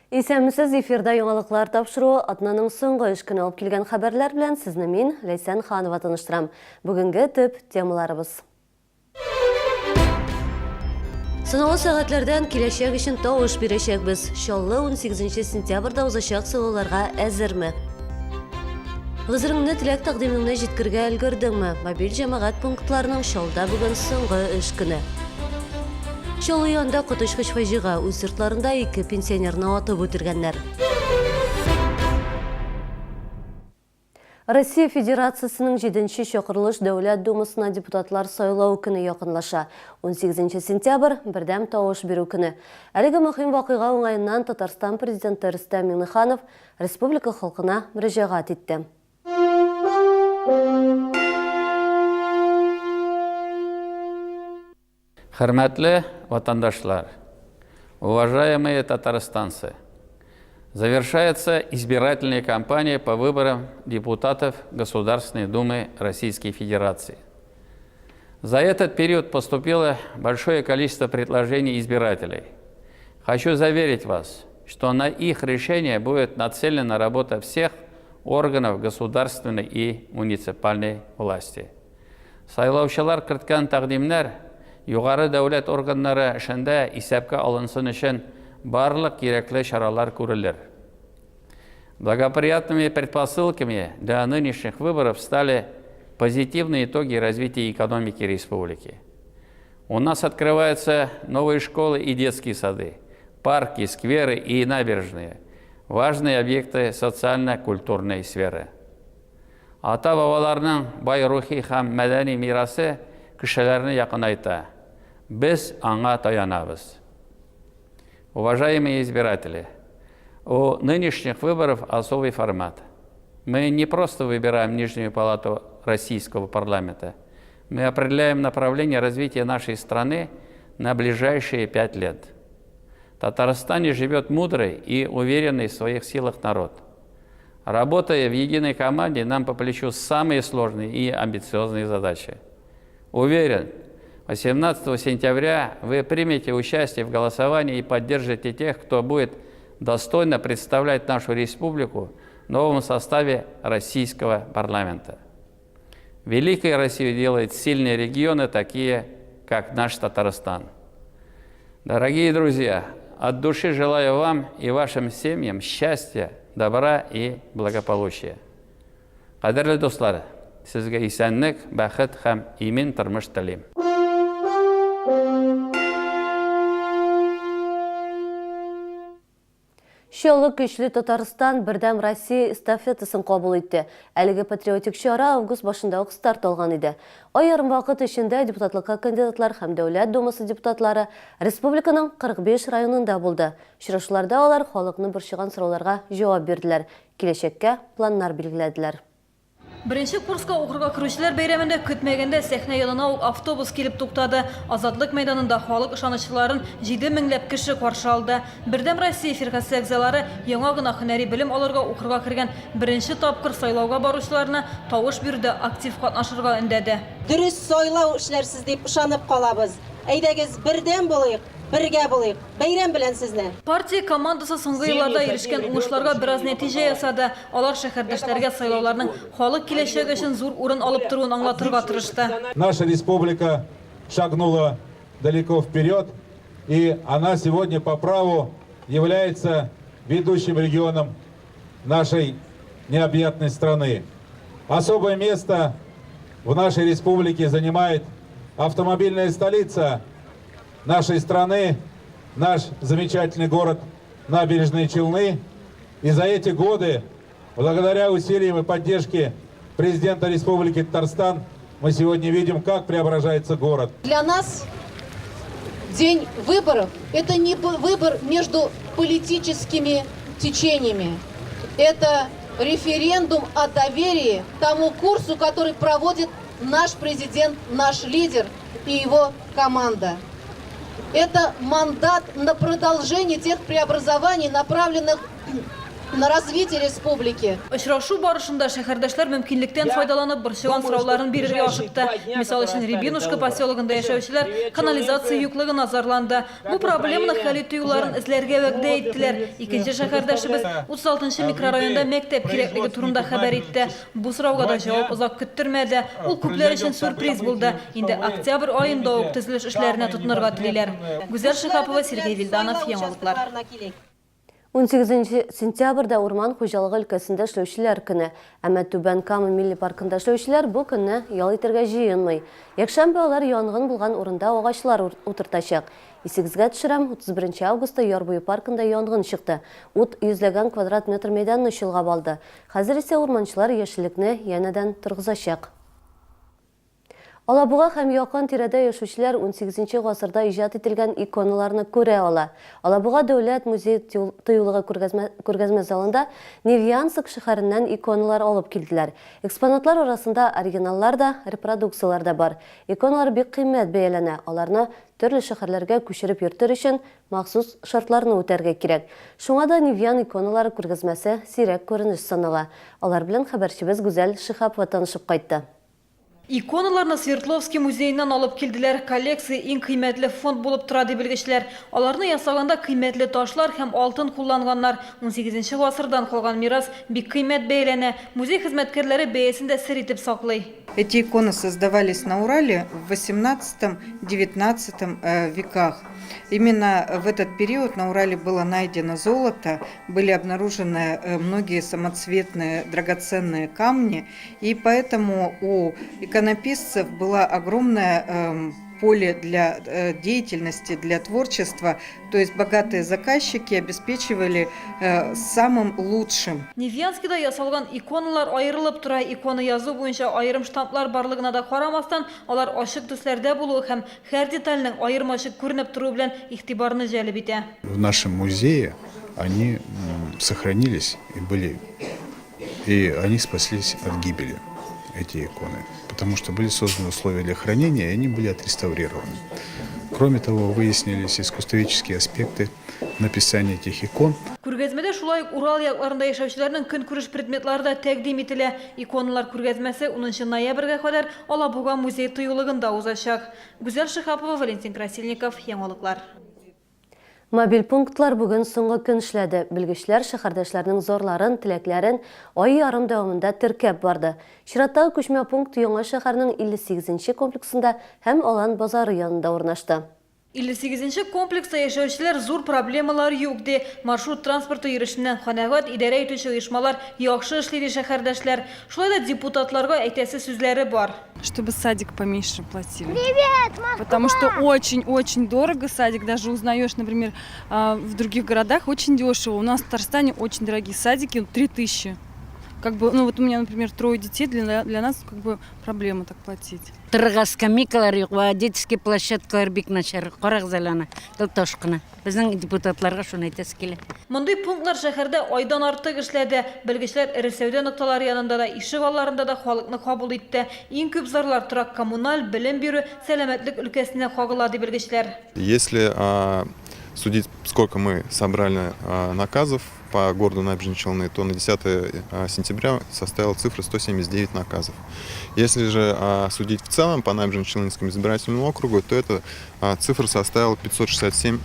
Исәнмесез, эфирда яңалыклар тапшыруы атнаның соңгы эш көне алып килгән хәбәрләр белән сезне мин, Ләйсән Ханова таныштырам. Бүгенге төп темаларыбыз. Санаулы сәгатьләрдән киләчәк өчен тавыш бирәчәкбез. Чаллы 18 сентябрьдә узачак сайлауларга әзерме? Гозереңне, теләк-тәкъдимеңне җиткергә өлгердеңме? Мобиль җәмәгать пунктларының Чаллыда бүген соңгы эш көне. Чаллы янында коточкыч фаҗига, үз йортларында ике пенсионерны атып үтергәннәр. Россия Федерациясенең җиденче чакырылыш Дәүләт Думасына депутатлар сайлау көне якынлаша. 18 сентябрь, бердәм тавыш бирү көне. Әлеге мөһим вакыйга уңаеннан Татарстан Президенты Рөстәм Миңнеханов республика халкына мөрәҗәгать итте. Хөрмәтле ватандашлар, уважаемые татарстанцы! Завершается избирательная кампания по выборам депутатов Государственной Думы Российской Федерации. За этот период поступило большое количество предложений избирателей. Хочу заверить вас, что на их решение будет нацелена работа всех органов государственной и муниципальной власти. Сайлаучылар керткән тәкъдимнәр югары дәүләт органнары эшендә исәпкә алынсын өчен барлык кирәкле чаралар күрелер. Благоприятными предпосылками для нынешних выборов стали позитивные итоги развития экономики республики. У нас открываются новые школы и детские сады, парки, скверы и набережные, важные объекты социально-культурной сферы. Ата-бабаларның бай рухи һәм мәдәни мирасы кешеләрне якынайта. Без аңа таянабыз. Уважаемые избиратели, у нынешних выборов особый формат. Мы не просто выбираем Нижнюю палату российского парламента. Мы определяем направление развития нашей страны на ближайшие 5 лет. В Татарстане живет мудрый и уверенный в своих силах народ. Работая в единой команде, нам по плечу самые сложные и амбициозные задачи. Уверен, 18 сентября вы примете участие в голосовании и поддержите тех, кто будет достойно представлять нашу республику в новом составе российского парламента. Великая Россия делает сильные регионы, такие, как наш Татарстан. Дорогие друзья, от души желаю вам и вашим семьям счастья, добра и благополучия. Кадерле дуслар, сезгә исәнлек, бәхет һәм имин тормыш телим. Чаллы көчле Татарстан Бердәм Россия эстафетасын кабул итте. Әлеге патриотик чара август башында ук старт алган иде. Ай ярым вакыт эчендә депутатлыкка кандидатлар һәм Дәүләт Думасы депутатлары республиканың 45 районында булды. Очрашуларда алар халыкны борчыган сорауларга җавап бирделәр, киләчәккә планнар билгеләделәр. Беренче курска укырга керүчеләр бәйрәмендә көтмәгәндә сәхнә янына ук автобус килеп туктады. Азатлык мәйданында халык ышанычлыларын җиде меңләп кеше каршы алды. Бердәм Россия фиркасе әгъзалары яңа гына һөнәри белем алырга укырга кергән беренче тапкыр сайлауга баручыларны тавыш бирүдә актив катнашырга өндәде. Дөрес сайлау эшләрсез дип ышанып калабыз. Әйдәгез, бердәм булыйк, бергә булыйк! Бәйрәм белән сезне! Партия командасы соңгы елларда ирешкән уңышларга бераз нәтиҗә ясады. Алар шәһәрдәшләргә сайлауларның халык киләчәге өчен зур урын алып торуын аңлатырга тырышты. Наша республика шагнула далеко вперед, и она сегодня по праву является ведущим регионом нашей необъятной страны. Особое место в нашей республике занимает автомобильная столица нашей страны, наш замечательный город Набережные Челны. И за эти годы, благодаря усилиям и поддержке президента Республики Татарстан, мы сегодня видим, как преображается город. Для нас день выборов – это не выбор между политическими течениями. Это референдум о доверии тому курсу, который проводит наш президент, наш лидер и его команда. Это мандат на продолжение тех преобразований, направленных на развитие республики. Очрашу барышында шәһәрдәшләр мөмкинлектән файдаланып борчыган сорауларын бирергә ашыкты. Мисал өчен, Рябинушка поселогында яшәүчеләр канализация юклыгына зарланды. Бу проблеманы хәл итү юлларын эзләргә вәгъдә иттеләр. Икенче шәһәрдәшебез 36 нчы микрорайонда мәктәп кирәклеге турында хәбәр итте. Бу сорауга да җавап озак көттермәде. Ул күпләр өчен сюрприз булды. Инде октябрь аенда ук төзелеш эшләренә тотынырга телиләр. Гүзәл Шиһапова, Сергей Вильданов, Яңалыклар. Унсигезенче сентябрьдә урман хуҗалыгы өлкәсендә эшләүчеләр көне. Әмма Түбән Кама милли паркында эшләүчеләр бу көнне ял итәргә җыенмый. Якшәмбе алар янгын булган урында агачлар утыртачак. Исегезгә төшерәм, 31 нче августта Яр буе паркында янгын чыкты. Ут йөзләгән квадрат метр мәйданны чолгап алды. Хәзер исә урманчылар яшеллекне янәдән торгызачак. Алабуга һәм якын тирәдә яшүчеләр унсигезенче гасырда иҗат ителгән иконаларны күрә ала. Алабуга дәүләт музей тыюлыгы күргәзмә күргәзмә залында Невьянск шәһәреннән иконалар алып килделәр. Экспонатлар арасында оригиналлар да, репродукцияләр дә бар. Иконалар бик кыйммәт бәяләнә, аларны төрле шәһәрләргә күчереп йөртер өчен махсус шартларны үтәргә кирәк. Шуңа да Невьян иконалары күргәзмәсе сирәк күренеш санала. Алар белән хәбәрчебез Гүзәл Шиһапова танышып кайтты. Иконаларны Свердловски музееннан алып килделәр. Коллекция иң кыйммәтле фонд булып тора, ди белгечләр. Аларны ясаганда кыйммәтле ташлар һәм алтын кулланганнар. Унсигезенче гасырдан калган мирас бик кыйммәт бәяләнә. Музей хезмәткәрләре бәясен дә сер итеп саклый. Эти иконы создавались на Урале в восемнадцатом-девятнадцатом веках. Именно в этот период на Урале было найдено золото, были обнаружены многие самоцветные драгоценные камни, и поэтому у иконописцев было огромное поле для деятельности, для творчества. То есть богатые заказчики обеспечивали самым лучшим. Невьянскида ясалган иконалар аерылып тора. Икона язу буенча аерым штамплар барлыгына да карамастан, алар ачык төсләрдә булуы һәм һәр детальнең аермачык күренеп торуы белән игътибарны җәлеп итә. В нашем музее они сохранились и были, и они спаслись от гибели, эти иконы, потому что были созданы условия для хранения, и они были отреставрированы. Кроме того, выяснились искусствоведческие аспекты написания этих икон. Күргәзмәдә шулай ук Урал якларында яшәүчеләрнең көнкүреш предметлары да тәкъдим ителә. Иконалар күргәзмәсе унынчы ноябрьгә кадәр Алабуга музей-тыюлыгында узачак. Гүзәл Шиһапова, Валентин Красильников, Яңалыклар. Мобиль пунктлар бүген соңгы көн эшләде. Белгечләр шәһәрдәшләрнең зарларын, теләкләрен ай ярым дәвамында теркәп барды. Чираттагы күчмә пункт Яңа шәһәрнең 58 нче комплексында һәм Алан базары янында урнашты. 58 нче комплекста яшәүчеләр зур проблемалар юк, ди. Маршрут транспорты йөрешеннән канәгать, идарә итүче оешмалар яхшы эшли, ди шәһәрдәшләр. Шулай да депутатларга әйтәсе сүзләре бар. Чтобы садик поменьше платили. Привет, Москва! Потому что очень-очень дорого садик. Даже узнаешь, например, в других городах очень дешево. У нас в Татарстане очень дорогие садики, 3000. Как бы, ну вот у меня, например, трое детей, для, для нас как бы проблема так платить. Торырга скамейкалар юк, детский площадкалар бик начар. Карагыз әле аны, гел таш кына. Безнең депутатларга шуны әйтәсе килә. Мондый пунктлар шәһәрдә айдан артык эшләде. Белгечләр эре сәүдә нокталары янында да, ишек алларында да халыкны кабул итте. Иң күп зарлар торак-коммуналь, белем бирү, сәламәтлек өлкәсенә кагыла, ди белгечләр. Если судить, сколько мы собрали наказов по городу Набережные Челны, то на 10 сентября составила цифра 179 наказов. Если же судить в целом по Набережно-Челнинскому избирательному округу, то эта цифра составила 567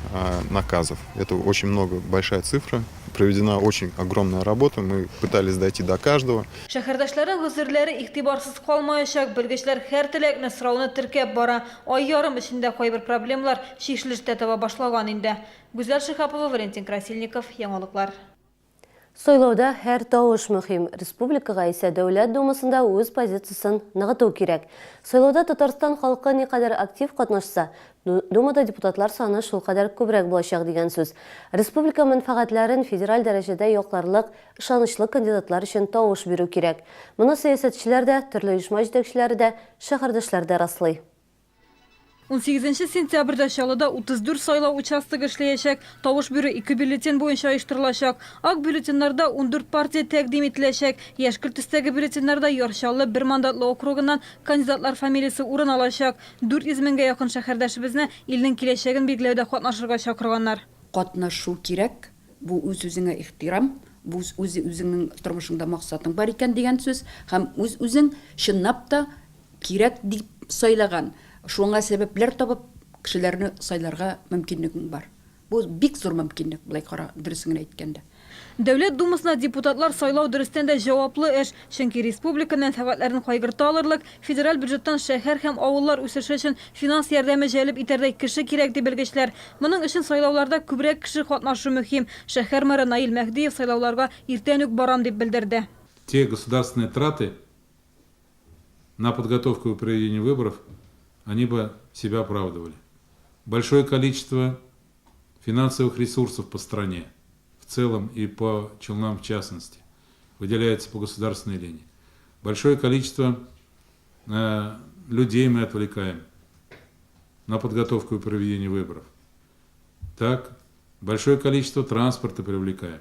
наказов. Это очень много, большая цифра. Проведена очень огромная работа, мы пытались дойти до каждого. Шәһәрдәшләрнең гозерләре игътибарсыз калмаячак. Белгечләр һәр теләкне, сорауны теркәп бара. Ай ярым эчендә кайбер проблемалар чишелеш тә таба башлаган инде. Гүзәл Шиһапова, Валентин Красильников, Яңалыклар. Сайлауда һәр тавыш мөһим. Республикага исә Дәүләт Думасында үз позициясен ныгыту кирәк. Сайлауда Татарстан халкы никадәр актив катнашса, Думада депутатлар саны шулкадәр күбрәк булачак дигән сүз. Республика мәнфәгатьләрен федераль дәрәҗәдә якларлык ышанычлы кандидатлар өчен тавыш бирү кирәк. Моны сәясәтчеләр дә, төрле оешма җитәкчеләре дә, шәһәрдәшләр дә раслый. Унсигезенче сентябрьдә Чаллыда 34 сайлау участогы эшләячәк. Тавыш бирү ике бюллетень буенча оештырылачак. Ак бюллетеньнарда 14 партия тәкъдим ителәчәк. Яшькелт төстәге бюллетеньнарда Яр Чаллы бер мандатлы округыннан кандидатлар фамилиясе урын алачак. 400 меңгә якын шәһәрдәшебезне илнең киләчәген билгеләүдә катнашырга чакырганнар. Катнашу кирәк, бу үз-үзеңә ихтирам. Бу үз үзеңнең тормышыңда максатың бар икән дигән сүз һәм үз-үзең чынлап та кирәк дип сайлаган, шуңа сәбәпләр табып кешеләрне сайларга мөмкинлегең бар. Бу бик зур мөмкинлек, болай кара, дөресен генә әйткәндә. Дәүләт Думасына депутатлар сайлау дөрестән дә җаваплы эш, чөнки республика мәнфәгатьләрен кайгырта алырлык, федераль бюджеттан шәһәр һәм авыллар үсеше өчен финанс ярдәме җәлеп итәрдәй кеше кирәк, ди белгечләр. Моның өчен сайлауларда күбрәк кеше катнашу мөһим. Шәһәр мэры Наил Мәһдиев сайлауларга иртән үк барам дип белдерде. Те государственные траты на подготовку и проведение выборов, они бы себя оправдывали. Большое количество финансовых ресурсов по стране в целом и по Челнам в частности выделяется по государственной линии. Большое количество э, людей мы отвлекаем на подготовку и проведение выборов. Так, большое количество транспорта привлекаем.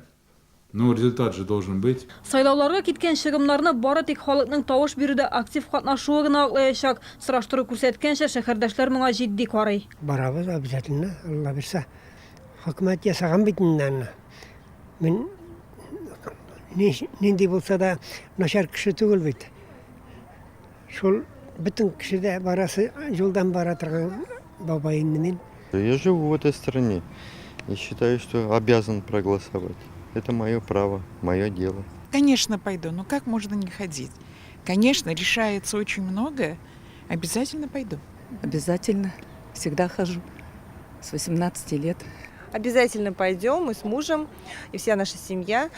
Ну, результат же должен быть. Сайлауларга киткән чыгымнарны бары тик халыкның тавыш бирүдә актив катнашуы гына аклаячак. Сораштыру күрсәткәнчә, шәһәрдәшләр моңа җитди карый. Барабыз обязательно, Алла бирсә. Хөкүмәт ясаган бит инде аны. Мин нинди булса да начар кеше түгел бит. Шул бөтен кеше дә барасы юлдан бара торган бабай инде мин. Я живу в этой стране и считаю, что обязан проголосовать. Это мое право, мое дело. Конечно, пойду. Но как можно не ходить? Конечно, решается очень многое. Обязательно пойду. Обязательно. Всегда хожу. С 18 лет. Обязательно пойдем мы с мужем и вся наша семья.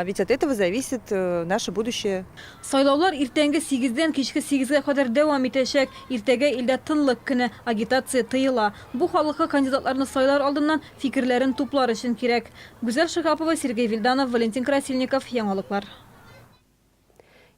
Ведь от этого зависит э, наше будущее. Сайлаулар иртәнге сигездән кичке сигезгә кадәр дәвам итәчәк. Иртәгә илдә тынлык көне, агитация тыела. Бу халыкка кандидатларны сайлар алдыннан фикерләрен туплар өчен кирәк. Гүзәл Шиһапова, Сергей Вильданов, Валентин Красильников, Яңалыклар.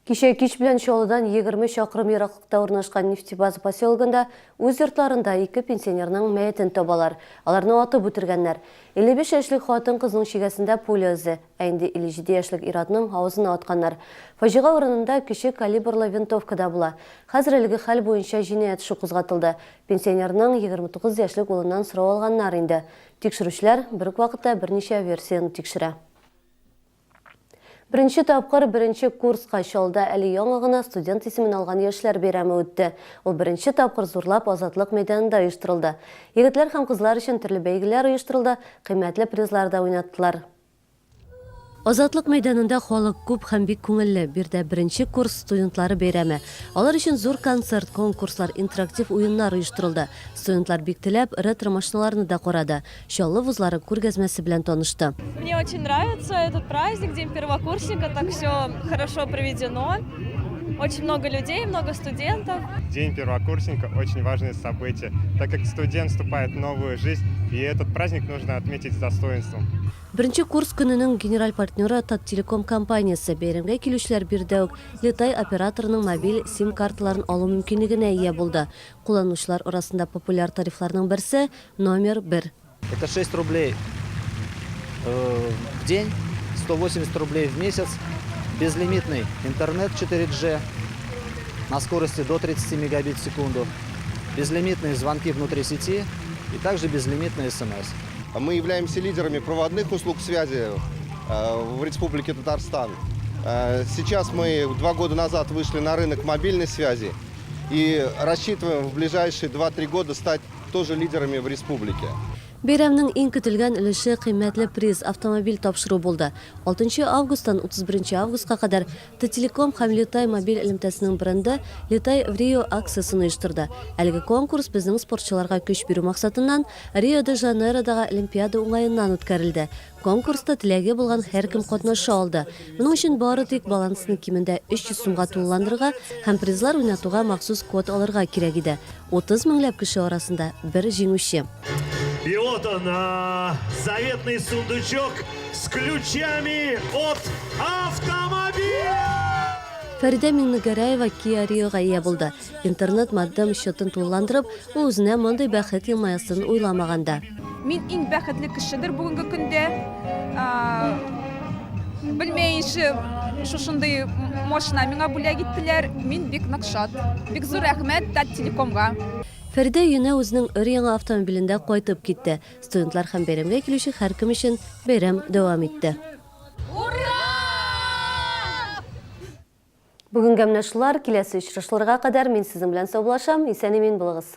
Кичә кич белән Чаллыдан 20 чакрым ераклыкта урнашкан Нефтебаза поселогында үз йортларында ике пенсионерның мәетен табалар. Аларны атып үтергәннәр. 55 яшьлек хатын-кызның чигәсендә пуля эзе, ә инде 57 яшьлек ир-атның авызына атканнар. Фаҗига урынында кече калибрлы винтовка да була. Хәзер әлеге хәл буенча җинаять эше кузгатылды. Пенсионерның 29 яшьлек улыннан сорау алганнар инде. Тикшерүчеләр бер үк вакытта берничә версияне тикшерә. Беренче тапкыр беренче курска Чаллыда әле яңа гына студент исемен алган яшьләр бәйрәме үтте. Ул беренче тапкыр зурлап Азатлык мәйданында оештырылды. Егетләр һәм кызлар өчен төрле бәйгеләр оештырылды, кыйммәтле призлар да уйнаттылар. Азатлык мәйданында халык күп һәм бик күңелле. Биредә беренче курс студентлары бәйрәме. Алар өчен зур концерт, конкурслар, интерактив уеннар оештырылды. Студентлар бик теләп ретро-машиналарны да карады, Чаллы вузлары күргәзмәсе белән танышты. Мне очень нравится этот праздник, День первокурсника, так все хорошо проведено. Очень много людей, много студентов. День первокурсника очень важное событие, так как студент вступает в новую жизнь, и этот праздник нужно отметить с достоинством. Беренче курс көненең генераль партнеры Таттелеком компаниясе. Бәйрәмгә килүчеләр биредә үк Летай операторының мобиль сим-карталарын алу мөмкинлегенә ия булды. Кулланучылар арасында популяр тарифларның берсе, номер бер. Это 6 рублей э, в день, 180 рублей в месяц, безлимитный интернет 4G на скорости до 30 мегабит в секунду, безлимитные звонки внутри сети и также безлимитный смс. Мы являемся лидерами проводных услуг связи э, в Республике Татарстан. Э, сейчас мы два года назад вышли на рынок мобильной связи и рассчитываем в ближайшие 2-3 года стать тоже лидерами в республике. Бәйрәмнең иң көтелгән өлеше кыйммәтле приз, автомобиль тапшыру булды. 6 августтан 31 августка кадәр Т-Телеком һәм Летай мобиль элемтәсенең бренды Летай в Рио акциясен оештырды. Әлеге конкурс безнең спортчыларга көч бирү максатыннан Рио-де-Жанейродагы Олимпиада уңаеннан үткәрелде. Конкурста теләге булган һәркем катнаша алды. Моның өчен бары тик балансны кимендә 300 сумга тулыландырырга һәм призлар уйнатуга махсус код алырга кирәк иде. 30 меңләп кеше арасында бер җиңүче. И вот он, заветный сундучок с ключами от автомобиля! Фәридә Миңнегәрәева Kia Rio-га ия булды. Интернет модем счетын тулыландырып, ул үзенә мондый бәхет елмаясын уйламаган да. Мин иң бәхетле кешедер бүгенге көндә. Белмәенче шушындый машина миңа бүләк иттеләр. Мин бик нык шат. Бик зур рәхмәт Таттелекомга. Фәридә өенә үзенең өр-яңа автомобилендә кайтып китте. Студентлар һәм бәйрәмгә килүче һәркем өчен бәйрәм дәвам итте. Ура! Бүгенгә менә шулар, киләсе очрашуларга кадәр мин сезнең белән саубуллашам, исән-имин булыгыз.